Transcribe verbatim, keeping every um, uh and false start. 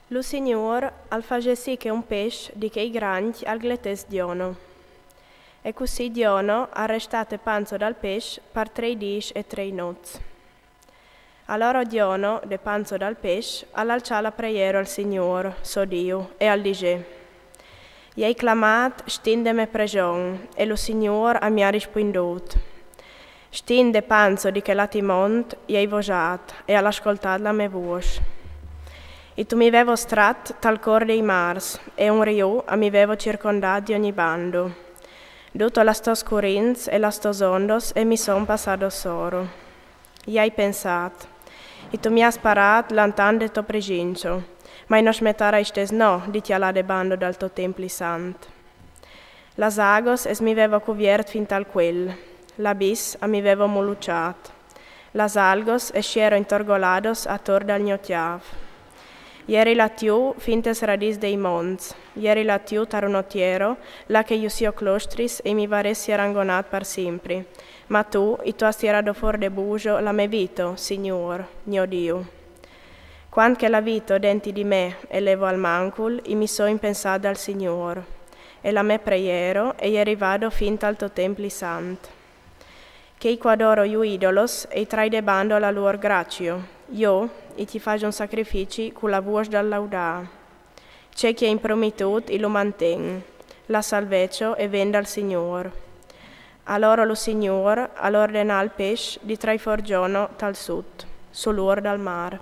Lu Signûr al fasè sì che un pes di chei grancj al gletès Djono. E cussì Djono al restà te panzo dal pes par trei dîs e trei nots. Aloro Djono, de panzo dal pes, al alçà la preiero al Signûr, so Diu, e al disè: I ai clamât stint de me preson, e lu Signûr a mi à rispuindût. Stint de panzo di chel ati mont i ai vosât, e al à scoltât la me vôs. I tu mi vevo strat tal cûr dei mârs, e un riu a mi vevo circondât di ogni bando. Duto las tôs curints e las tôs ondos e mi son passados soro. I ai pensât: I tu mi âs parât lantan de tô presinço, ma i no smetarai stes no di cjalâ de bando dal to templi sant. Las agos es mi vevo cuviert fin tal cuel, l'abis a mi vevo muluçât. Las algos es siero intorgolados ator dal gno cjâf. Jeri là jù fin tes radîs dei monts, jeri là jù tar uno tiero, là che ju sio clostris e i mi varès sierangonât par simpri. Ma tu, i tu âs tirado fûr de buso la me vito, Signûr, gno Diu. Cuant che la vito denti di me e levo al mancul, i mi so impensât dal Signûr, e la me preiero e je rivado fin tal to templi sant. Che i cu adoro ju idolos e i trai de bando la luor gracio, jo i ti faso un sacrifici cu la vôs dal laudâ. Ce che i è impromitût i lu manten, la salvecio e ven dal Signûr. Aloro lu Signûr al ordenà al pes di trai fûr Djono tal sut, sul ur dal mâr.